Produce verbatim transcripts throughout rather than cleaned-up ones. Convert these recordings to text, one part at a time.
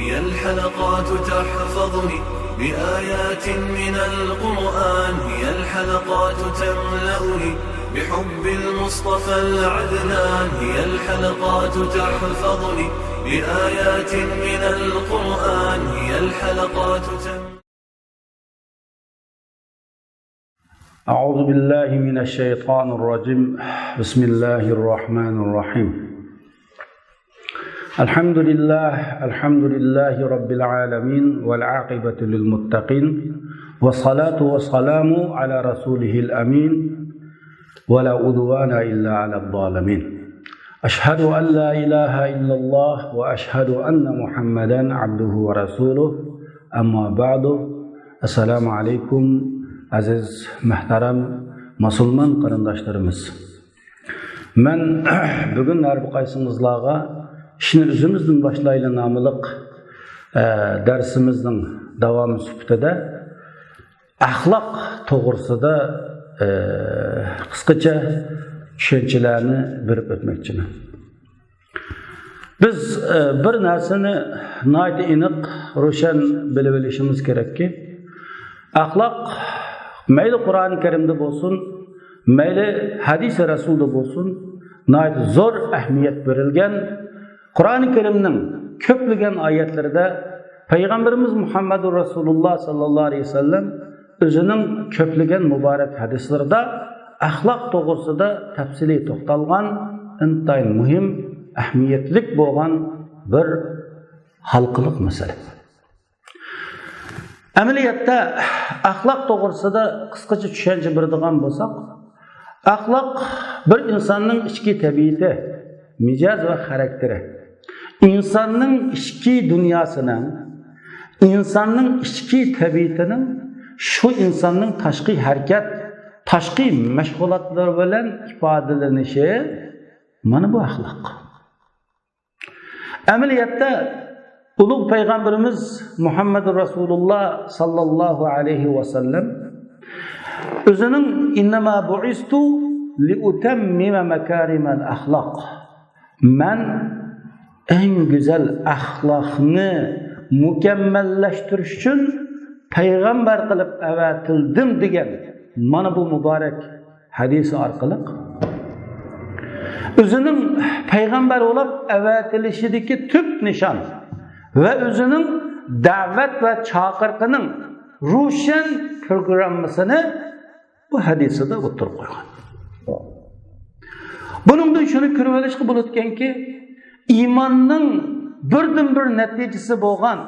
هي الحلقات تحفظني بآيات من القرآن، هي الحلقات تملأني بحب المصطفى العدنان، هي الحلقات تحفظني بآيات من القرآن، هي الحلقات تملأني أعوذ بالله من الشيطان الرجيم. بسم الله الرحمن الرحيم. الحمد لله، الحمد لله رب العالمين، والعاقبة للمتقين، والصلاة والسلام على رسوله الأمين، ولا عدوان إلا على الظالمين. أشهد أن لا إله إلا الله وأشهد أن محمدا عبده ورسوله. أما بعد. السلام عليكم، ئەزىز مۆھتەرەم مۇسۇلمان قېرىنداشلىرىمىز. مەن بۈگۈن ھەر بىر قايسىڭىزلارغا ئىشنى ئۆزىمىزدىن باشلايلى ناملىق، ئە، دەرسىمىزنىڭ داۋامى سۈپىتىدە ئەخلاق توغرىسىدا، ئە، قىسقىچە چۈشەنچىلەرنى بېرىپ ئۆتمەكچىمەن. بىز، ئە، بىر نەرسىنى ناھايىتى ئېنىق، روشەن بىلىۋېلىشىمىز كېرەككى، ئەخلاق مەيلى قۇرئانى كەرىمدە بولسۇن، مەيلى ھەدىسى رەسۇلدا بولسۇن، ناھايىتى زور ئەھمىيەت بېرىلگەن. قۇرئانى كەرىمنىڭ كۆپلىگەن ئايەتلىرىدە پەيغەمبىرىمىز مۇھەممەدۇر رەسۇلۇللا ساللاللاھۇ ئەلەيھى ۋەسەللەم ئۆزىنىڭ كۆپلىگەن مۇبارەك ھەدىسلىرىدا ئەخلاق توغرىسىدا تەپسىلىي توختالغان، ئىنتايىن مۇھىم، ئەھمىيەتلىك بولغان بىر ھالقىلىق مەسىلە. ئەمەلىيەتتە ئەخلاق توغرىسىدا قىسقىچە چۈشەنچە بېرىدىغان بولساق، ئەخلاق بىر ئىنساننىڭ ئىچكى تەبىئىتى، مىجەز ۋە خاراكتېرى. ئىنساننىڭ ئىچكى دۇنياسىنىڭ، ئىنساننىڭ ئىچكى تەبىئىتىنىڭ شۇ ئىنساننىڭ تاشقى ھەرىكەت، تاشقى مەشغۇلاتلىرى بىلەن ئىپادىلىنىشى، مانا بۇ ئەخلاق. ئەمەلىيەتتە ئۇلۇغ پەيغەمبىرىمىز مۇھەممەدۇر رەسۇلۇللا ساللاللاھۇ ئەلەيھى ۋەسەللەم ئۆزىنىڭ «ئىننەما بۇئىستۇ لىئۇتەممىمە مەكارىمەل ئەخلاق»، مەن ئەڭ گۈزەل ئەخلاقنى مۇكەممەللەشتۈرۈش ئۈچۈن پەيغەمبەر قىلىپ ئەۋەتىلدىم دېگەن مانا بۇ مۇبارەك ھەدىسى ئارقىلىق ئۆزىنىڭ پەيغەمبەر بولۇپ ئەۋەتىلىشىدىكى تۈپ نىشان ۋە ئۆزىنىڭ دەۋەت ۋە چاقىرىقىنىڭ روشەن پروگراممىسىنى بۇ ھەدىسىدە ئوتتۇرىغا قويغان. بۇنىڭدىن شۇنى كۆرۈۋېلىشقا بولىدىكەنكى، ئىماننىڭ بىردىنبىر نەتىجىسى بولغان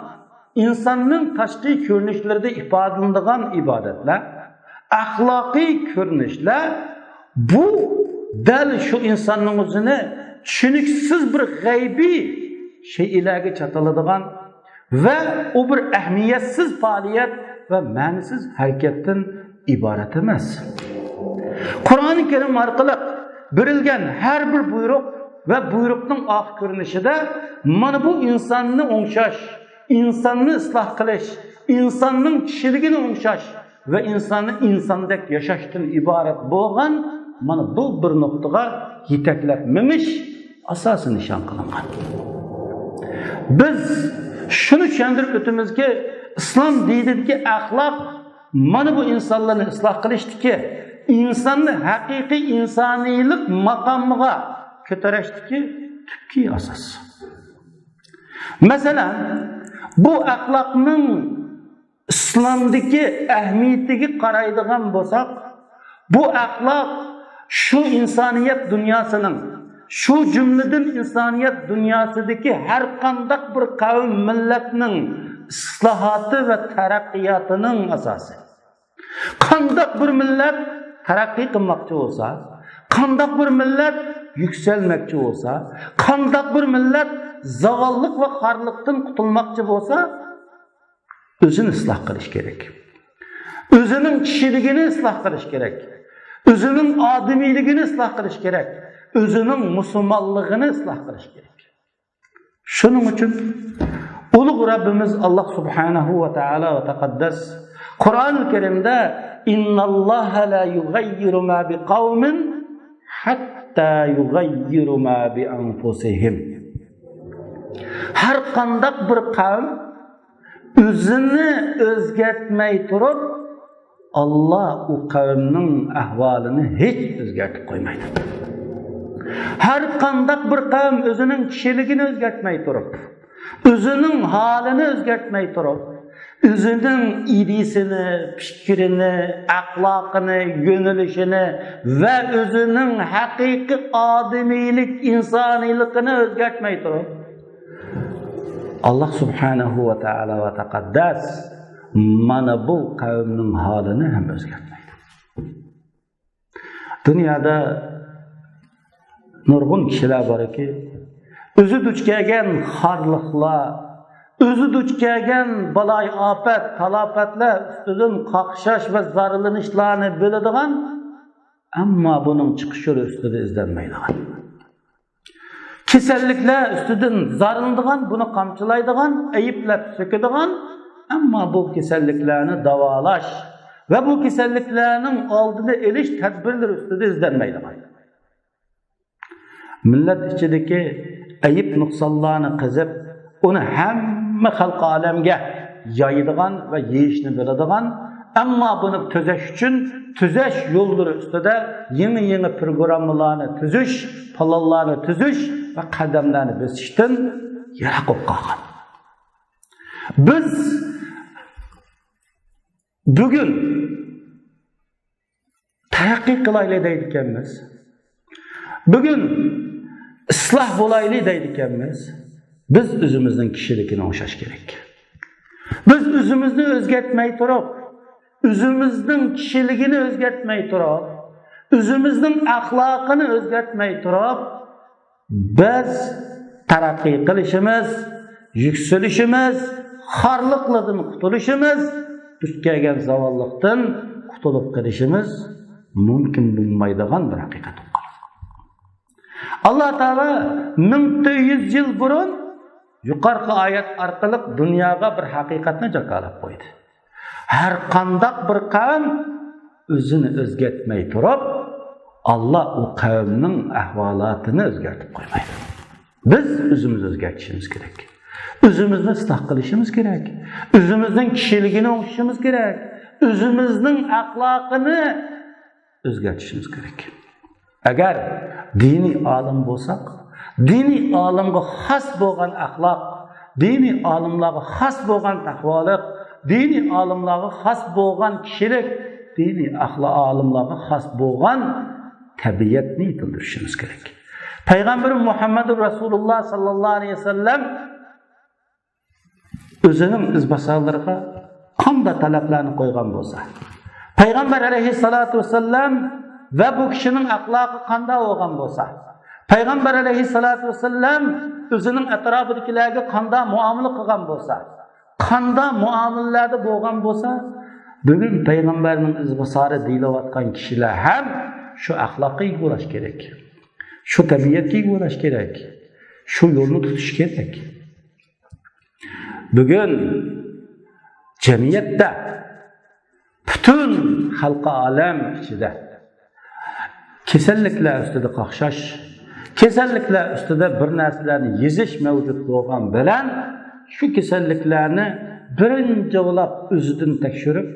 ئىنساننىڭ تاشقى كۆرۈنۈشلىرىدە ئىپادىلىنىدىغان ئىبادەتلەر، ئەخلاقىي كۆرۈنۈشلەر، بۇ دەل شۇ ئىنساننىڭ ئۆزىنى چۈشىنىكسىز بىر غەيبىي شەيئىلەرگە چاتىلىدىغان ۋە ئۇ بىر ئەھمىيەتسىز پائالىيەت ۋە مەنىسىز ھەرىكەتتىن ئىبارەت ئەمەس. قۇرئانى كەرىم ئارقىلىق بېرىلگەن ھەر بىر بۇيرۇق ۋە بۇيرۇقنىڭ ئارقا كۆرۈنۈشىدە مانا بۇ ئىنساننى ئوڭشاش، ئىنساننى ئىسلاھ قىلىش، ئىنساننىڭ كىشىلىكىنى ئوڭشاش ۋە ئىنساننى ئىنساندەك ياشاشتىن ئىبارەت بولغان مانا بۇ بىر نۇقتىغا يېتەكلەپ مېڭىش ئاساسىي نىشان قىلىنغان. بىز شۇنى چۈشەندۈرۈپ ئۆتىمىزكى، ئىسلام دىنىدىكى ئەخلاق مانا بۇ ئىنسانلارنى ئىسلاھ قىلىشتىكى، ئىنساننى ھەقىقىي ئىنسانىيلىق ماقامىغا كۆتۈرۈشتىكى تۈپكى ئاساس. مەسىلەن، بۇ ئەخلاقنىڭ ئىسلامدىكى ئەھمىيىتىگە قارايدىغان بولساق، بۇ ئەخلاق شۇ ئىنسانىيەت دۇنياسىنىڭ، شۇ جۈملىدىن ئىنسانىيەت دۇنياسىدىكى ھەر قانداق بىر قەۋم، مىللەتنىڭ ئىسلاھاتى ۋە تەرەققىياتىنىڭ ئاساسى. قانداق بىر مىللەت تەرەققىي قىلماقچى بولسا، قانداق بىر مىللەت يۈكسەلمەكچى بولسا، قانداق بىر مىللەت زاۋاللىق ۋە خارلىقتىن قۇتۇلماقچى بولسا، ئۆزىنى ئىسلاھ قىلىش كېرەك. ئۆزىنىڭ كىشىلىكىنى ئىسلاھ قىلىش كېرەك. ئۆزىنىڭ ئادىمىيلىكىنى ئىسلاھ قىلىش كېرەك. ئۆزىنىڭ مۇسۇلمانلىقىنى ئىسلاھ قىلىش كېرەك. شۇنىڭ ئۈچۈن ئۇلۇغ رەببىمىز ئاللاھ سۇبھانەھۇ ۋە تائالا ۋە تەقەددەس قۇرئانى كەرىمدە، «إن الله لا يغير ما بقوم حتى يغيروا ما بأنفسهم». ھەر قانداق بىر قەۋم ئۆزىنى ئۆزگەرتمەي تۇرۇپ، ئاللا ئۇ قەۋمنىڭ ئەھۋالىنى ھېچ ئۆزگەرتىپ قويمايدۇ. ھەر قانداق بىر قەۋم ئۆزىنىڭ كىشىلىكىنى ئۆزگەرتمەي تۇرۇپ، ئۆزىنىڭ ھالىنى ئۆزگەرتمەي تۇرۇپ، ئۆزىنىڭ ئىدىيىسىنى، پىكرىنى، ئەخلاقىنى، يۆنىلىشىنى ۋە ئۆزىنىڭ ھەقىقىي ئادىمىيلىك، ئىنسانىيلىقىنى ئۆزگەرتمەي تۇرۇپ، ئاللا سۇبھانەھۇ ۋە تائالا ۋە تەقەددەس مانا بۇ قەۋمنىڭ ھالىنى ھەم ئۆزگەرتمەيدۇ. دۇنيادا نۇرغۇن كىشىلەر باركى، ئۆزى دۇچ كەلگەن خارلىقلار، ئۆزى دۇچ كەلگەن بالايىئاپەت، تالاپەتلەر ئۈستىدىن قاقشاش ۋە زارلىنىشلارنى بىلىدىغان، ئەمما بۇنىڭ چىقىش يولى ئۈستىدە ئىزدەنمەيدىغان. كېسەللىكلەر ئۈستىدىن زارلىنىدىغان، بۇنى قامچىلايدىغان، ئەيىبلەپ سۆكىدىغان، ئەمما بۇ كېسەللىكلەرنى داۋالاش ۋە بۇ كېسەللىكلەرنىڭ ئالدىنى ئېلىش تەدبىرلىرى ئۈستىدە ئىزدەنمەيدىغان. مىللەت ئىچىدىكى ئەيىب نۇقسانلارنى قېزىپ، ئۇنى ھەممە خەلقى ئالەمگە يايىدىغان ۋە يېيىشنى بىلىدىغان، ئەمما بۇنى تۈزەش ئۈچۈن تۈزەش يوللىرى ئۈستىدە يېڭى-يېڭى پروگراممىلارنى تۈزۈش، پىلانلارنى تۈزۈش ۋە قەدەملەرنى بېسىشتىن يىراق بولۇپ قالغان. بىز بۈگۈن تەرەققىي قىلايلى دەيدىكەنمىز. بۈگۈن ئىسلاھ بولايلى دەيدىكەنمىز. بىز ئۆزىمىزنىڭ كىشىلىكىنى ئوڭشاش كېرەك. بىز ئۆزىمىزنى ئۆزگەرتمەي تۇرۇپ، ئۆزىمىزنىڭ كىشىلىكىنى ئۆزگەرتمەي تۇرۇپ، ئۆزىمىزنىڭ ئەخلاقىنى ئۆزگەرتمەي تۇرۇپ، بىز تەرەققىي قىلىشىمىز، يۈكسىلىشىمىز، خارلىقلاردىن قۇتۇلۇشىمىز، دۇچ كەلگەن زاۋاللىقتىن قۇتۇلۇپ قېلىشىمىز مۇمكىن بولمايدىغان بىر ھەقىقەت بولۇپ قالىدۇ. ئاللا تائالا مىڭ تۆت يۈز يىل بۇرۇن يۇقىرىقى ئايەت ئارقىلىق دۇنياغا بىر ھەقىقەتنى جاكارلاپ قويدى. ھەر قانداق بىر قەۋم ئۆزىنى ئۆزگەرتمەي تۇرۇپ، ئاللا ئۇ قەۋمنىڭ ئەھۋالاتىنى ئۆزگەرتىپ قويمايدۇ. بىز ئۆزىمىزنى ئۆزگەرتىشىمىز كېرەك. ئۆزىمىزنى ئىسلاھ قىلىشىمىز كېرەك. ئۆزىمىزنىڭ كىشىلىكىنى ئوڭشىشىمىز كېرەك. ئۆزىمىزنىڭ ئەخلاقىنى ئۆزگەرتىشىمىز كېرەك. ئەگەر دىنىي ئالىم بولساق، دىنىي ئالىمغا خاس بولغان ئەخلاق، دىنىي ئالىملارغا خاس بولغان تەقۋالىق، دىنىي ئالىملارغا خاس بولغان كىشىلىك، دىنىي ئەخلا-، ئالىملارغا خاس بولغان تەبىئەتنى يېتىلدۈرۈشىمىز كېرەك. پەيغەمبىرى مۇھەممەدۇر رەسۇلۇللا ساللاللاھۇ ئەلەيھى ۋەسەللەم ئۆزىنىڭ ئىزباسارلىرىغا قانداق تەلەپلەرنى قويغان بولسا، پەيغەمبەر ئەلەيھىسسالاتۇ ۋەسسالام ۋە بۇ كىشىنىڭ ئەخلاقى قانداق بولغان بولسا، پەيغەمبەر ئەلەيھىسسالاتۇ ۋەسسالام ئۆزىنىڭ ئەتراپىدىكىلەرگە قانداق مۇئامىلە قىلغان بولسا، قانداق مۇئامىلىلەردە بولغان بولسا، بۈگۈن پەيغەمبەرنىڭ ئىزباسارى دېيىلىۋاتقان كىشىلەر ھەم شۇ ئەخلاققا ئىگە بولۇش كېرەك. شۇ تەبىئەتكە ئىگە بولۇش كېرەك. شۇ يولنى تۇتۇش كېرەك. بۈگۈن جەمئىيەتتە، پۈتۈن خەلقى ئالەم ئىچىدە كېسەللىكلەر ئۈستىدە قاقشاش، كېسەللىكلەر ئۈستىدە بىر نەرسىلەرنى يېزىش مەۋجۇت بولغان بىلەن، شۇ كېسەللىكلەرنى بىرىنچى بولاپ ئۆزىدىن تەكشۈرۈپ،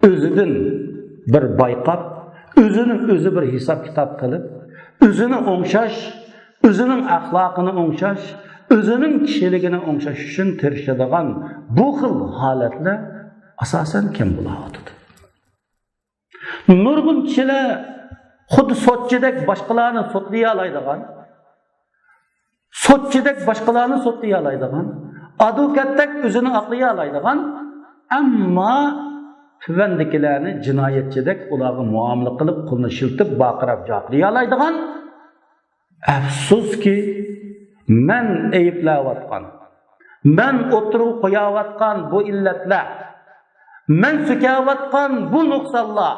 ئۆزىدىن بىر بايقاپ، ئۆزىنى ئۆزى بىر ھېساب-كىتاب قىلىپ، ئۆزىنى ئوڭشاش، ئۆزىنىڭ ئەخلاقىنى ئوڭشاش، ئۆزىنىڭ كىشىلىكىنى ئوڭشاش ئۈچۈن تىرىشىدىغان بۇ خىل ھالەتلەر ئاساسەن كەم بولاۋاتىدۇ. نۇرغۇن كىشىلەر خۇددى سوتچىدەك باشقىلارنى سوتلىيالايدىغان، سوتچىدەك باشقىلارنى سوتلىيالايدىغان، ئادۋوكاتتەك ئۆزىنى ئاقلىيالايدىغان، ئەمما تۆۋەندىكىلەرنى جىنايەتچىدەك ئۇلارغا مۇئامىلە قىلىپ، قولىنى شىلتىپ، ۋارقىراپ جاقىرىيالايدىغان، ئەپسۇسكى، مەن ئەيىبلەۋاتقان، مەن ئوتتۇرىغا قوياۋاتقان بۇ ئىللەتلەر، مەن سۆكەۋاتقان بۇ نۇقسانلار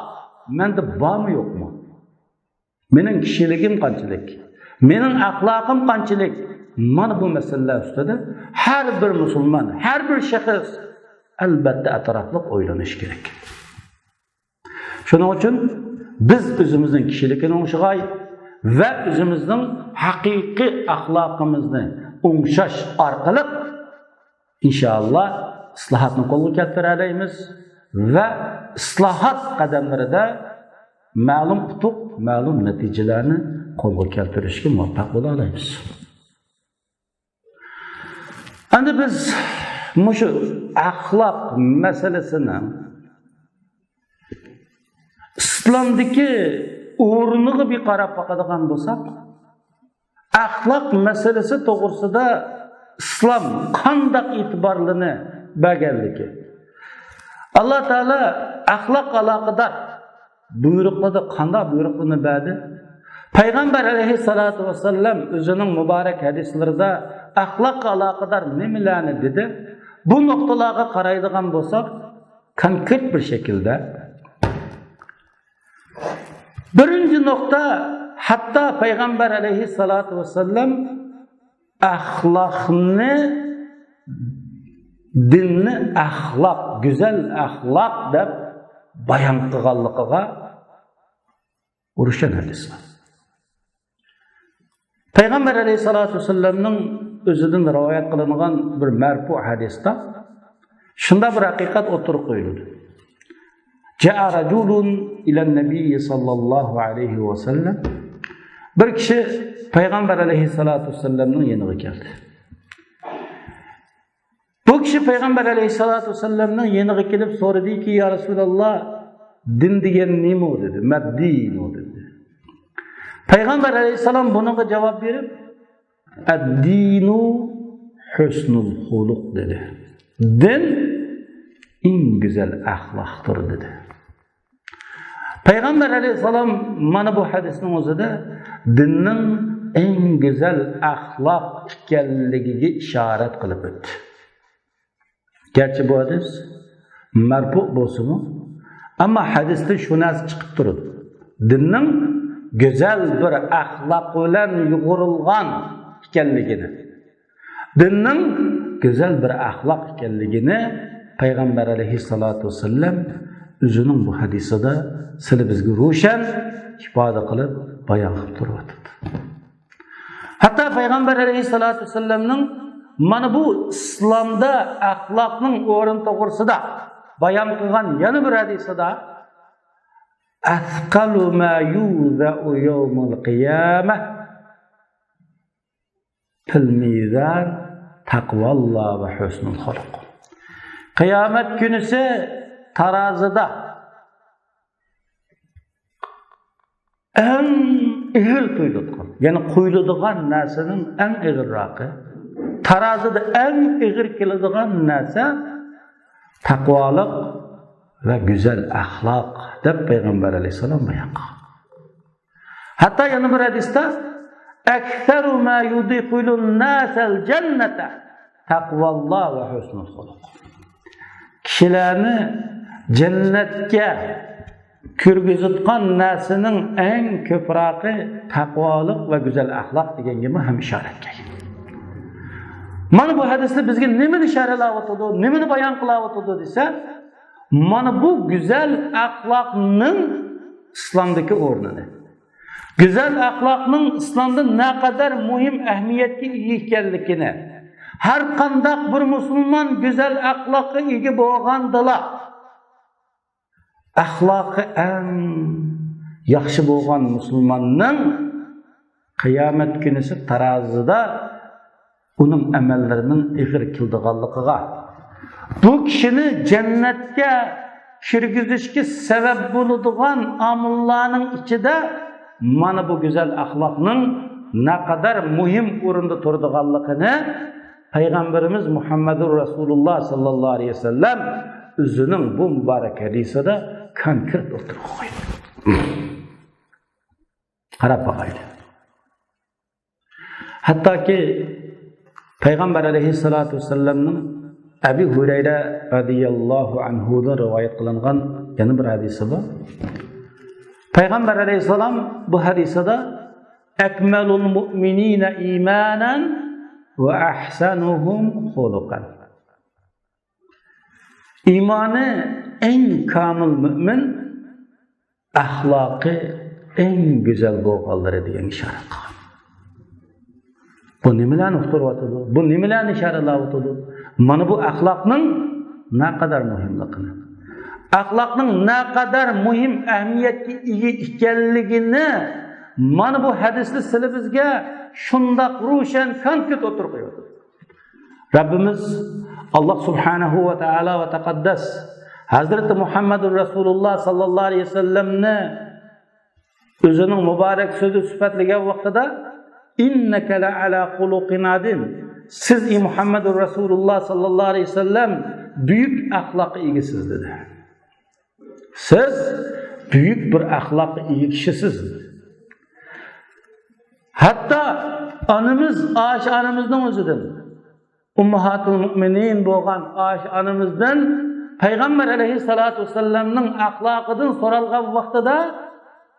مەندە بارمۇ يوقمۇ؟ مېنىڭ كىشىلىكىم قانچىلىك؟ مېنىڭ ئەخلاقىم قانچىلىك؟ مانا بۇ مەسىلىلەر ئۈستىدە ھەر بىر مۇسۇلمان، ھەر بىر شەخس ئەلبەتتە ئەتراپلىق ئويلىنىشى كېرەك. شۇنىڭ ئۈچۈن بىز ئۆزىمىزنىڭ كىشىلىكىنى ئوڭشىغاي ۋە ئۆزىمىزنىڭ ھەقىقىي ئەخلاقىمىزنى، ئوڭشاش ئارقىلىق، ئىنشائاللا، ئىسلاھاتنى قولغا كەلتۈرەلەيمىز ۋە ئىسلاھات قەدەملىرىدە مەلۇم ئۇتۇق، مەلۇم نەتىجىلەرنى قولغا كەلتۈرۈشكە مۇۋەپپەق بولالايمىز. ئەمدى بىز مۇشۇ ئەخلاق مەسىلىسىنىڭ ئىسلامدىكى ئورنىغا بىر قاراپ باقىدىغان بولساق، ئەخلاق مەسىلىسى توغرىسىدا ئىسلام قانداق ئېتىبارلىرىنى بەرگەنلىكى. ئاللا تائالا ئەخلاققا ئالاقىدار بۇيرۇقلىرىدا قانداق بۇيرۇقلارنى بەردى؟ پەيغەمبەر ئەلەيھىسسالاتۇ ۋەسسالام ئۆزىنىڭ مۇبارەك ھەدىسلىرىدا ئەخلاققا ئالاقىدار نېمىلەرنى دېدى؟ بۇ نۇقتىلارغا قارايدىغان بولساق، كونكرېت بىر شەكىلدە، بىرىنچى نۇقتا، ھەتتا پەيغەمبەر ئەلەيھىسسالاتۇ ۋەسسالام ئەخلاقنى، دىننى ئەخلاق، گۈزەل ئەخلاق دەپ بايان قىلغانلىقىغا روشەن ھەدىس بار. پەيغەمبەر ئەلەيھىسسالاتۇ ۋەسسالامنىڭ ئۆزىدىن رىۋايەت قىلىنغان بىر مەرپۇ ھەدىستە شۇنداق بىر ھەقىقەت ئوتتۇرىغا قويۇلىدۇ. جاء رجل إلى النبي صلى الله عليه وسلم. بىر كىشى پەيغەمبەر ئەلەيھىسسالاتۇ ۋەسسالامنىڭ يېنىغا كەلدى. بۇ كىشى پەيغەمبەر ئەلەيھىسسالاتۇ ۋەسسالامنىڭ يېنىغا كېلىپ سورىدىكى، يا رەسۇلاللا، دىن دېگەن نېمە دېدى، مەددىنۇ دېدى. پەيغەمبەر ئەلەيھىسسالام بۇنىڭغا جاۋاب بېرىپ، ئەددىنۇ ھۇسنۇل خۇلۇق دېدى. دىن ئەڭ گۈزەل ئەخلاقتۇر دېدى. پەيغەمبەر ئەلەيھىسسالام مانا بۇ ھەدىسنىڭ ئۆزىدە دىننىڭ ئەڭ گۈزەل ئەخلاق ئىكەنلىكىگە ئىشارەت قىلىپ ئۆتتى. گەرچە بۇ ھەدىس مەرپۇ بولسىمۇ، ئەمما ھەدىستىن شۇ نەرسە چىقىپ تۇرىدۇ. دىننىڭ گۈزەل بىر ئەخلاق بىلەن يۇغۇرۇلغان ئىكەنلىكىنى، دىننىڭ گۈزەل بىر ئەخلاق ئىكەنلىكىنى پەيغەمبەر ئەلەيھىسسالاتۇ ۋەسسالام ئۆزىنىڭ بۇ ھەدىسىدە سىلى بىزگە روشەن ئىپادە قىلىپ، بايان قىلىپ تۇرۇۋاتىدۇ. ھەتتا پەيغەمبەر ئەلەيھىسسالاتۇ ۋەسسالامنىڭ مانا بۇ ئىسلامدا ئەخلاقنىڭ ئورنى توغرىسىدا بايان قىلغان يەنە بىر ھەدىسىدە، أثقل ما يوضع يوم القيامة في الميزان تقوى الله وحسن الخلق. قىيامەت كۈنىسى تارازىدا ئەڭ ئېغىر تۇيۇلىدىغان، يەنى قويۇلىدىغان نەرسىنىڭ ئەڭ ئېغىرراقى، تارازىدا ئەڭ ئېغىر كېلىدىغان نەرسە تەقۋالىق ۋە گۈزەل ئەخلاق، دەپ پەيغەمبەر ئەلەيھىسسالام بايان قىلغان. ھەتتا يەنە بىر ھەدىستە، أكثر ما يدخل الناس الجنة تقوى الله وحسن الخلق. كىشىلەرنى جەننەتكە كىرگۈزىدىغان نەرسىنىڭ ئەڭ كۆپرەكى تەقۋالىق ۋە گۈزەل ئەخلاق دېگەنگىمۇ ھەم ئىشارەت قىلغان. مانا بۇ ھەدىسلەر بىزگە نېمىنى شەرھلەۋاتىدۇ، نېمىنى بايان قىلىۋاتىدۇ دېسە، مانا بۇ گۈزەل ئەخلاقنىڭ ئىسلامدىكى ئورنىنى، گۈزەل ئەخلاقنىڭ ئىسلامدا نەقەدەر مۇھىم ئەھمىيەتكە ئىگە ئىكەنلىكىنى، ھەر قانداق بىر مۇسۇلمان گۈزەل ئەخلاققا ئىگە بولغاندىلا، ئەخلاقى ئەڭ ياخشى بولغان مۇسۇلماننىڭ قىيامەت كۈنىسى تارازىدا ئۇنىڭ ئەمەللىرىنىڭ ئېغىر كېلىدىغانلىقىغا، بۇ كىشىنى جەننەتكە كىرگۈزۈشكە سەۋەب بولىدىغان ئامىللارنىڭ ئىچىدە مانا بۇ گۈزەل ئەخلاقنىڭ نەقەدەر مۇھىم ئورۇندا تۇرىدىغانلىقىنى پەيغەمبىرىمىز مۇھەممەدۇر رەسۇلۇللا ساللاللاھۇ ئەلەيھى ۋەسەللەم ئۆزىنىڭ بۇ مۇبارەك ھەدىسىدە كونكرېت ئوتتۇرىغا قويدى. قاراپ باقايلى. ھەتتاكى پەيغەمبەر ئەلەيھىسسالاتۇ ۋەسسالامنىڭ ئەبى ھۇرەيرە رەزىياللاھۇ ئەنھۇدىن رىۋايەت قىلىنغان يەنە بىر ھەدىسى بار. پەيغەمبەر ئەلەيھىسسالام بۇ ھەدىسىدە، أكمل المؤمنين إيمانا وأحسنهم خلقا. ئىمانى ئەڭ كامىل مۆمىن، ئەخلاقى ئەڭ گۈزەل بولغانلىرى دېگەن ئىشارەت قىلغان. بۇ نېمىلەرنى ئۇقتۇرۇۋاتىدۇ؟ بۇ نېمىلەرنى ئىشارىلەۋاتىدۇ؟ مانا بۇ ئەخلاقنىڭ نەقەدەر مۇھىملىقىنى، ئەخلاقنىڭ نەقەدەر مۇھىم ئەھمىيەتكە ئىگە ئىكەنلىكىنى مانا بۇ ھەدىسلەر سىلى بىزگە شۇنداق روشەن، كونكرېت ئوتتۇرىغا قويۇۋاتىدۇ. رەببىمىز ئاللاھ سۇبھانەھۇ ۋە تائالا ۋە تەقەددەس ھەزرىتى مۇھەممەدۇر رەسۇلۇللاھ ساللاللاھۇ ئەلەيھى ۋەسەللەمنى ئۆزىنىڭ مۇبارەك سۆزى سۈپەتلىگەن ۋاقتىدا، «ئىننەكە لەئەلا خۇلۇقىن ئازىم»، سىز، ئى مۇھەممەدۇر رەسۇلۇللاھ ساللاللاھۇ ئەلەيھى ۋەسەللەم، بۈيۈك ئەخلاققا ئىگىسىز، دېدى. سىز بۈيۈك بىر ئەخلاققا ئىگە كىشىسىز، دېدى. ھەتتا ئانىمىز، ئائىشە ئانىمىزنىڭ ئۆزىدىن، ئۇممۇھاتۇل مۇئمىنىن بولغان ئائىشە ئانىمىزدىن پەيغەمبەر ئەلەيھىسسالاتۇ ۋەسسالامنىڭ ئەخلاقىدىن سورالغان ۋاقتىدا،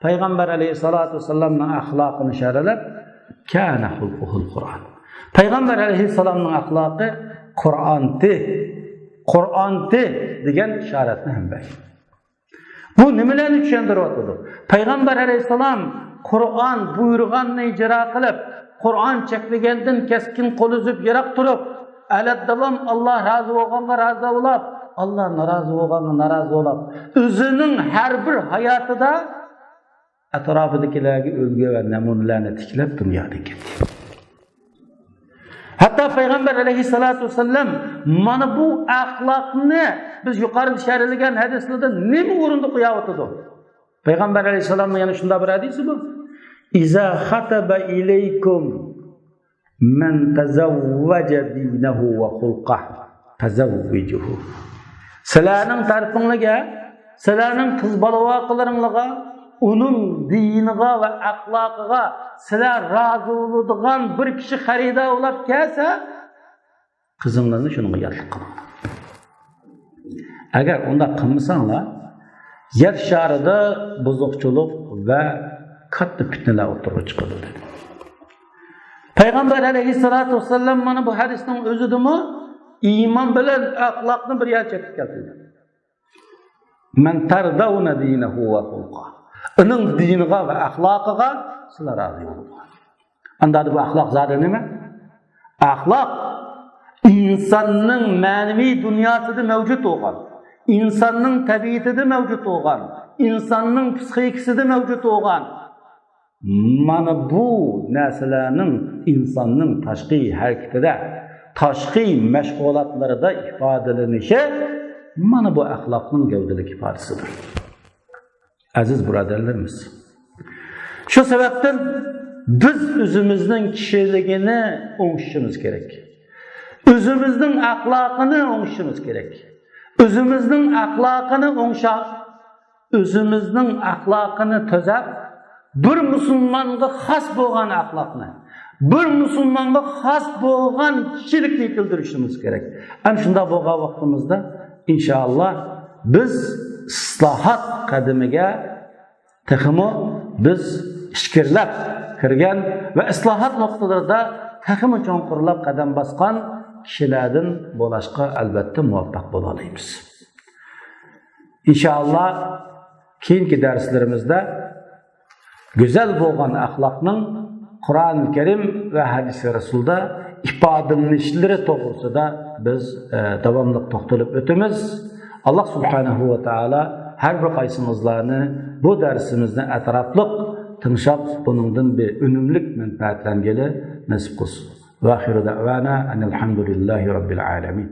پەيغەمبەر ئەلەيھىسسالاتۇ ۋەسسالامنىڭ ئەخلاقىنى ئىشارىلەپ، «كانە خۇلقۇھۇل قۇرئان»، پەيغەمبەر ئەلەيھىسسالامنىڭ ئەخلاقى قۇرئانتى، قۇرئانتى دېگەن ئىشارەتنى ھەم بەردى. بۇ نېمىلەرنى چۈشەندۈرۈۋاتىدۇ؟ پەيغەمبەر ئەلەيھىسسالام قۇرئان بۇيرۇغاننى ئىجرا قىلىپ، قۇرئان چەكلىگەندىن كەسكىن قول ئۈزۈپ يىراق تۇرۇپ، ئەلەددالام ئاللاھ رازى بولغانغا رازى بولاپ، ئاللاھ نارازى بولغانغا نارازى بولاپ، ئۆزىنىڭ ھەر بىر ھاياتىدا ئەتراپىدىكىلەرگە ئۈلگە ۋە نەمۇنىلەرنى تىكلەپ دۇنيادىن كەتتى. ھەتتا پەيغەمبەر ئەلەيھىسسالاتۇ ۋەسسالام مانا بۇ ئەخلاقنى بىز يۇقىرىدا شەرھلىگەن ھەدىسلەردە نېمە ئورۇندا قويۇۋاتىدۇ؟ پەيغەمبەر ئەلەيھىسسالامنىڭ يەنە شۇنداق بىر ھەدىسى بار. «ئىزا خەتەبە ئىلەيكۇم مەن تەزەۋۋەجە دىنەھۇ ۋە خۇلقەھ فەزەۋۋىجۇھۇ.» سىلەرنىڭ تەرىپىڭلارغا، سىلەرنىڭ قىز بالىۋاقىلىرىڭلارغا ئۇنىڭ دىنىغا ۋە ئەخلاقىغا سىلەر رازى بولىدىغان بىر كىشى خېرىدار بولاپ كەلسە، قىزىڭلارنى شۇنىڭغا ياتلىق قىلىڭلار. ئەگەر ئۇنداق قىلمىساڭلار، يەر شارىدا بۇزۇقچىلىق ۋە كاتتا پىتنىلەر ئوتتۇرىغا چىقىدۇ، دېدى. پەيغەمبەر ئەلەيھىسسالاتۇ ۋەسسالام مانا بۇ ھەدىسنىڭ ئۆزىدىمۇ ئىمان بىلەن ئەخلاقنى بىر يەرگە چەكلىپ كەلتۈردى. «مەن تەردەۋنە دىنەھۇ ۋە خۇلقەھ.» ئۇنىڭ دىنىغا ۋە ئەخلاقىغا سىلەر رازى بولۇڭلار. ئەمدى بۇ ئەخلاق زادى نېمە؟ ئەخلاق ئىنساننىڭ مەنىۋى دۇنياسىدا مەۋجۇت بولغان، ئىنساننىڭ تەبىئىتىدە مەۋجۇت بولغان، ئىنساننىڭ پسىخىكىسىدا مەۋجۇت بولغان، مانا بۇ نەرسىلەرنىڭ ئىنساننىڭ تاشقى ھەرىكىتىدە، تاشقى مەشغۇلاتلىرىدا ئىپادىلىنىشى مانا بۇ ئەخلاقنىڭ گەۋدىلىك ئىپادىسىدۇر. ئەزىز بۇرادەرلىرىمىز، شۇ سەۋەبتىن بىز ئۆزىمىزنىڭ كىشىلىكىنى ئوڭشىشىمىز كېرەك. ئۆزىمىزنىڭ ئەخلاقىنى ئوڭشىشىمىز كېرەك. ئۆزىمىزنىڭ ئەخلاقىنى ئوڭشاپ، ئۆزىمىزنىڭ ئەخلاقىنى تۈزەپ، بىر مۇسۇلمانغا خاس بولغان ئەخلاقنى، بىر مۇسۇلمانغا خاس بولغان كىشىلىكنى يېتىلدۈرۈشىمىز كېرەك. ئەنە شۇنداق بولغان ۋاقتىمىزدا، ئىنشائاللا، بىز ئىسلاھات قەدىمىگە تېخىمۇ بىز ئىچكىرىلەپ كىرگەن ۋە ئىسلاھات نۇقتىلىرىدا تېخىمۇ چوڭقۇرلاپ قەدەم باسقان كىشىلەردىن بولۇشقا، ئەلۋەتتە، مۇۋەپپەق بولالايمىز. ئىنشائاللا، كېيىنكى دەرسلىرىمىزدە گۈزەل بولغان ئەخلاقنىڭ قۇرئانى كەرىم ۋە ھەدىسى رەسۇلدا ئىپادىلىنىشلىرى توغرىسىدا بىز، ئە، داۋاملىق توختىلىپ ئۆتىمىز. ئاللا سۇبھانەھۇ ۋە تائالا ھەر بىر قايسىڭىزلارنى بۇ دەرسىمىزنى ئەتراپلىق تىڭشاپ، بۇنىڭدىن بىر ئۈنۈملۈك مەنپەئەتلەنگىلى نېسىپ قىلسۇن. ۋە ئاخىرۇ دەئۋانا ئەنىل ھەمدۇلىللاھى رەببىل ئالەمىن.